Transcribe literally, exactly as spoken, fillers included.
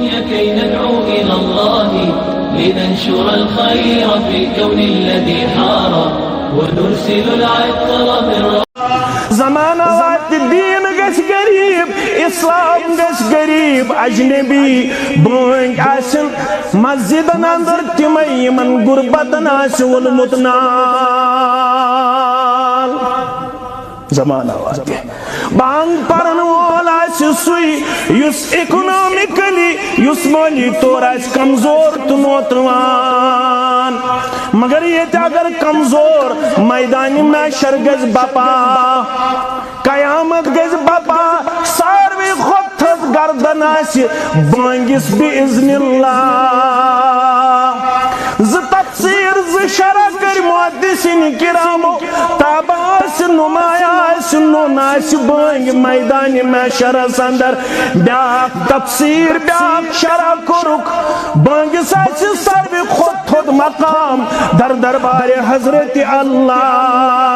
كي ندعو إلى الله لننشر الخير في الكون الذي حار ونرسل العطر بالروح. زمانہ واتہِ، دیٖن گژھِ غریٖب، اسلام گژھِ غریٖب، اجنبی بٲنگۍ آسن مسجدن اندر تِمے، یِمن غربتن آسہِ وولمُت نال۔ زمانہ واتہِ، بانگ پرن وول آسہِ سُے، یُس اکنامکلی، یُس مٲلی طور آسہِ کمزور تہٕ نوتوان۔ مگر ییٚتہِ اگر کمزور، میدانِ محشر گژھِ بپا، قیامت گژھِ بپا، ساروی کھۄتہٕ تھٔز گردن آسہِ بٲنگِس بِاذنِ اللہ۔ زٕ تفسیر، زٕ شرح کٔرۍ محدثین کرامو، تابع آسہِ، نمایاں آسہِ، نوٚن آسہِ بٲنگۍ میدانِ محشرس اندر۔ بیاکھ تفسیر، بیاکھ شرح کوٚرُکھ، بٲنگِس آسہِ ساروی کھۄتہٕ تھوٚد مقام در دربارِ حضرت اللہ۔